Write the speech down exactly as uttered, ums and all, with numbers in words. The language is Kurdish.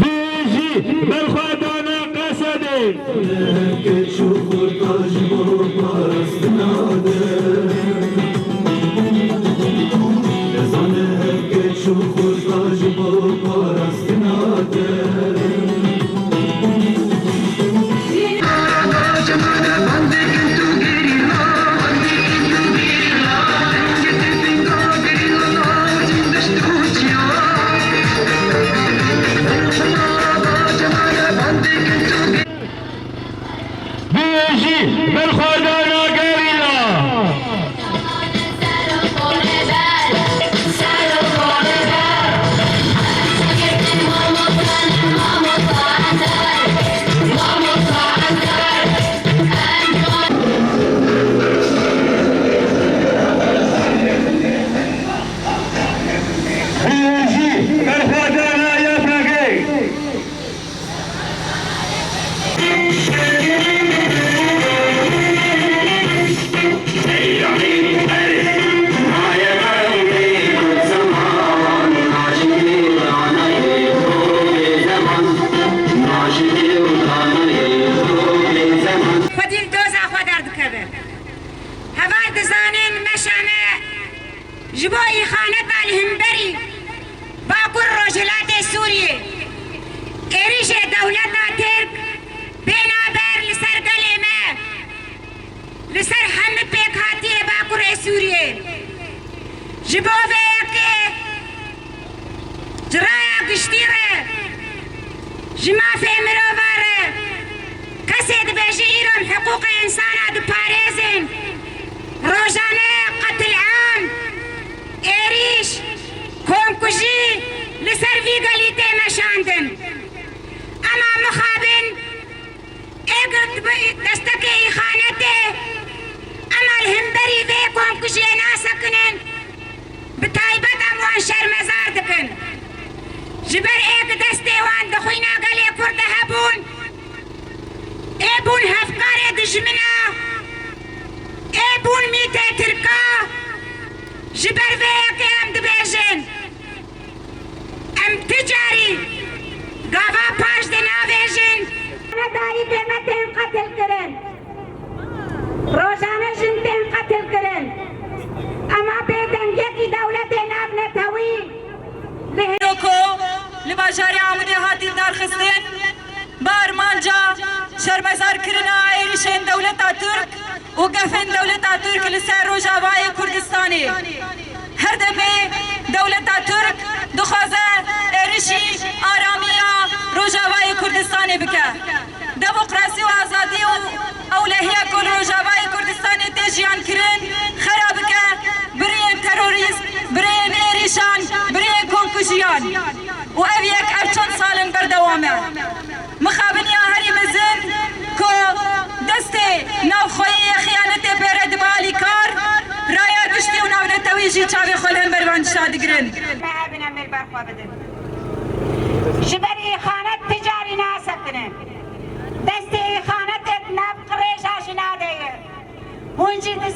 Bijî berxwedana Qesedê. Bijî berxwedana gerîla! Bijî berxwedana YPGê! Xwedî li doza xwe derdikeve. Heval dizanin meşane ji bo îxaneta li hemberî Bakur Rojhilatê Sûriyê, êrîşê dewleta Tirk bêhna ber li ser gelê me, li ser hemî pêkhatiyê Bakurê Sûriyê. Ji bo vê yekê ji raya giştî re, ji mafê mirova re, kesê dibêje îro em hiqûqê însana diparêzin, rojane qetil'am, êrîş, komkujî li ser vî gelî tê meşandin. Ema mixabin ê ku bi destekê îxanetê, ema li hemberî vê komkujiyê nasekinin, bi taybet em wan şermezar dikin. Ji ber ê ku destê wan di xwîna gelê Kurd de hebûn, ê bûn hevkarê dijmina, ê bûn mîtê Tirka, ji ber vê yekê em dibêjin. Em ti carî gava paş de navêjin. Dayikê me tên qetil kirin. Rojane jin tên qetil kirin. Ema bêdengiyekî dewletê navnetewî li hê- Ku li bajarê Amûdê hat hildarxistin, bi armanca şermezarkirina êrîşên dewleta Tirk û gefên dewleta Tirk li ser Rojavayê Kurdistanê. Her demê dewleta Tirk dixwaze êrişî aramiya Rojavayê Kurdistanê bike. Demokrasî û azadî û ewlehiya ku li Rojavayê Kurdistanê tê jiyankirin xera bike, bi rêyên terorîst, bi rêyên êrişan, bi rêyên komkujiyan. Û ev yek ev çend sal in berdewam e. Mixabiniya herî mezin ku destê navxweyî yê xiyanetê pê re dibe alîkar, raya giştî û navnetewî jî çavê xwe li hember van dişa digirin. Me hebin em ê li ber xwe bidin. Ji ber îxanet ti carî nasekine. Destê îxanetê di nav qirêja jina de ye. Hûn jî dizan-